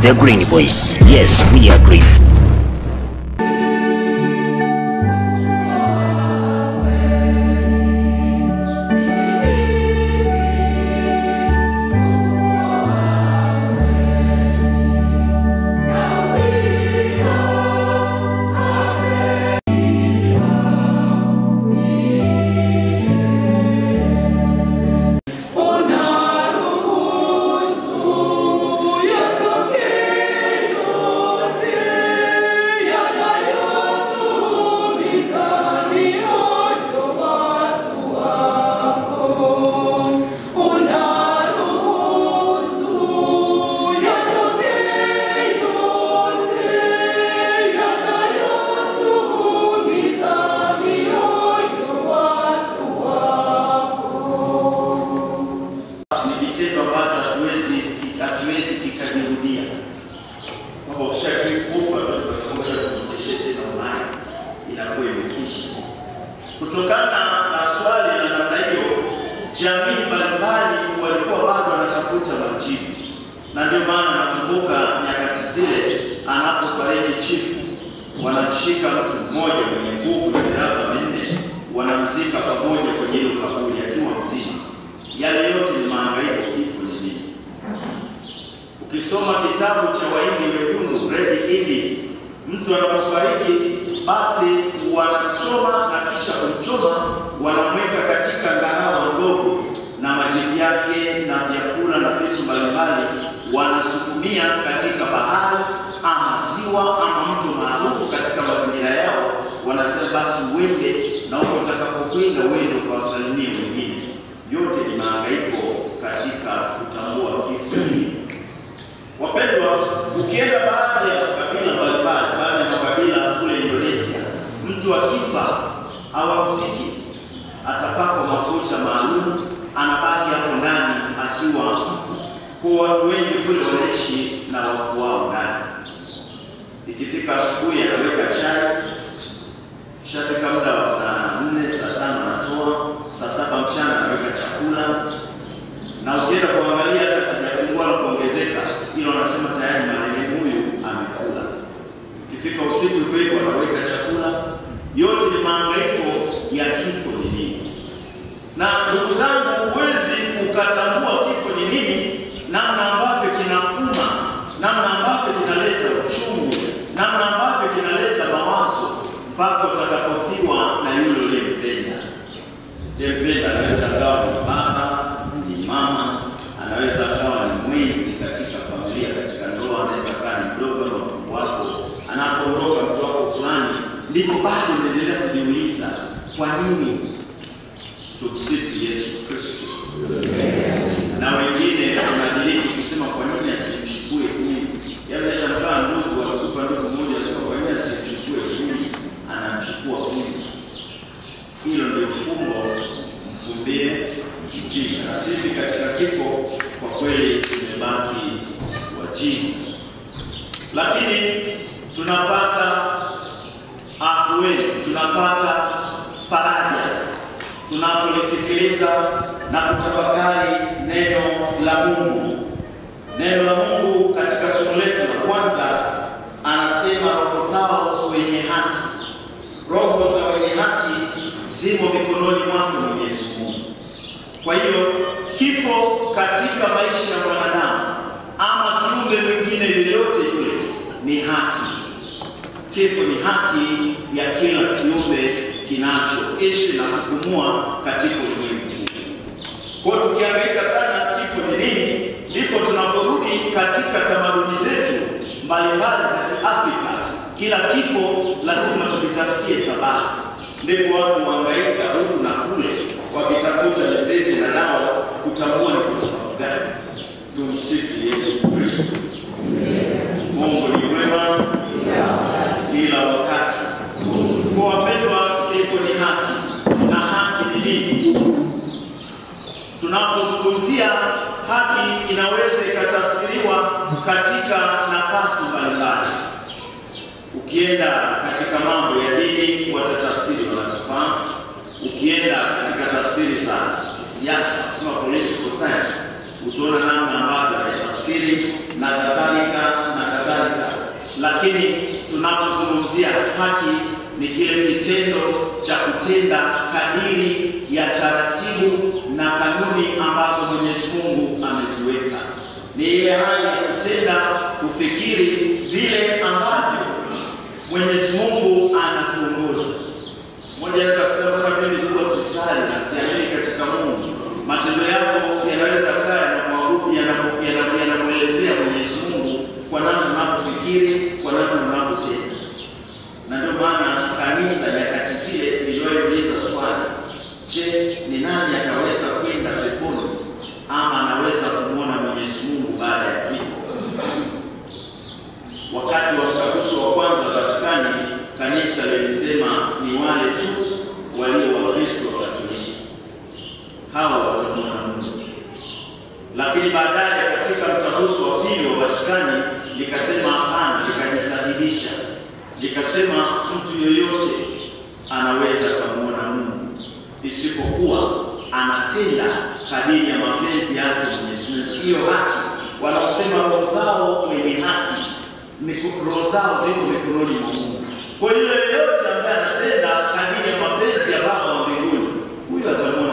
The Green Voice. Yes, we are green. Kutokana na swali la namna hiyo, jamii mbalimbali walikuwa bado wanatafuta majibu. Na ndio maana nakumbuka nyakati zile anapofariki chifu, wanamshika mtu mmoja mwenye nguvu na miraba minne, wanamzika pamoja kwenye hilo kaburi akiwa mzima. Yale yote ni mahangaiko, kifo ni nini? Ukisoma kitabu cha Wahindi Wekundu, Red Indies, mtu anapofariki basi wanamchoma na kisha kumchoma wanamweka katika ngarawa ndogo na majivu yake na vyakula na vitu mbalimbali wanasukumia katika bahari ama ziwa ama mto maarufu katika mazingira yao. Wanasema basi uende na huko utakapokwenda uende ukawasalimie wengine. Yote ni mahangaiko katika kutambua kifo. Wapendwa, ukienda baadhi ya makabila mbalimbali, baadhi ya makabila kule Indonesia, mtu akifa hawamziki, atapakwa mafuta maalum, anabaki hapo ndani akiwa mfu. Kwa watu wengi kule wanaishi na wafu wao ndani. Ikifika asubuhi anaweka chai, kishafika muda wa saa 4, saa 5 anatoa, saa 7 mchana anaweka chakula. Na ukienda kuangalia hata hajapungua na kuongezeka, ila wanasema tayari marehemu huyu amekula. Ikifika usiku hivyo hivyo anaweka chakula. Yote ni mahangaiko ya kifo ni nini. Na ndugu zangu, huwezi ukatambua kifo ni nini, namna ambavyo kinauma, namna ambavyo kinaleta uchungu, namna ambavyo kinaleta mawazo, mpaka utakapofiwa na yule uliyempenda. Uliyempenda anaweza akawa ni baba, ni mama, anaweza akawa ni mwenzi katika familia, katika ndoa, anaweza akawa ni mdogo au mkubwa wako. Anapoondoka mtu wako fulani, ndipo bado unaendelea kujiuliza kwa nini. Tumsifu Yesu Kristo. Na wengine wanadiriki kusema kwa nini asimchukue huyu. Yanaweza mkawa ndugu, wanakufa ndugu mmoja, asema kwa nini asimchukue huyu, anamchukua huyu. Hilo ndio fumbo, mfumbie mjinga. Na sisi katika kifo kwa kweli tumebaki wajinga, lakini tunapata ahueni, tunapata faraja tunapolisikiliza na kutafakari neno la Mungu. Neno la Mungu katika somo letu la kwanza anasema roho zao wenye haki, roho za wenye haki zimo mikononi mwake Mwenyezi Mungu. Kwa hiyo kifo katika maisha ya mwanadamu ama kiumbe mwingine yoyote yule ni haki. Kifo ni haki ya kila kiumbe kinachoishi na kupumua katika ulimwengu huu. Kwa hiyo tukihangaika sana kifo ni nini, ndipo tunaporudi katika tamaduni zetu mbalimbali za Kiafrika. Kila kifo lazima tukitafutie sababu. Ndipo watu wahangaika huku na kule wakitafuta mizizi na dawa kutambua ni kwa sababu gani. Tumsifu Yesu Kristo. Mungu ni mwema kila wakati. Kwa wapendwa, kifo ni haki. Na haki ni nini? Tunapozungumzia haki inaweza ikatafsiriwa katika nafasi mbalimbali. Ukienda katika mambo ya dini watatafsiri wanavyofahamu. Ukienda katika tafsiri za kisiasa, kusema political science, utaona namna ambavyo tafsiri na kadhalika na Lakini tunapozungumzia haki ni kile kitendo cha kutenda kadiri ya taratibu na kanuni ambazo Mwenyezi Mungu ameziweka. Ni ile hali ya kutenda, kufikiri vile ambavyo Mwenyezi Mungu anatuongoza. Mmoja anaweza kusema kama mimi huwa sisali na siamini katika Mungu. Matendo yako yanaweza kaa yanamuelezea Mwenyezi Mungu kwa namna unavyofikiri, kwa namna unavyotenda. Na ndio maana kanisa nyakati zile liliwahi kuuliza swali, je, ni nani ataweza kwenda peponi ama anaweza kumwona Mwenyezi Mungu baada ya kifo? Wakati wa mtaguso wa kwanza Vatikani, kanisa lilisema ni wale tu walio Wakristo wa Katoliki, hawa watamwona Mungu. Lakini baadaye katika mtaguso wa pili wa Vatikani likasema hapana, likajisahihisha, likasema mtu yoyote anaweza kumwona Mungu isipokuwa anatenda kadiri ya mapenzi yake Mwenyezi Mungu. Hiyo haki, wanaosema roho zao wenye haki, roho zao ziko mikononi mwa Mungu. Kwa hiyo yeyote ambaye anatenda kadiri ya mapenzi ya Baba wa mbinguni, huyo atamwona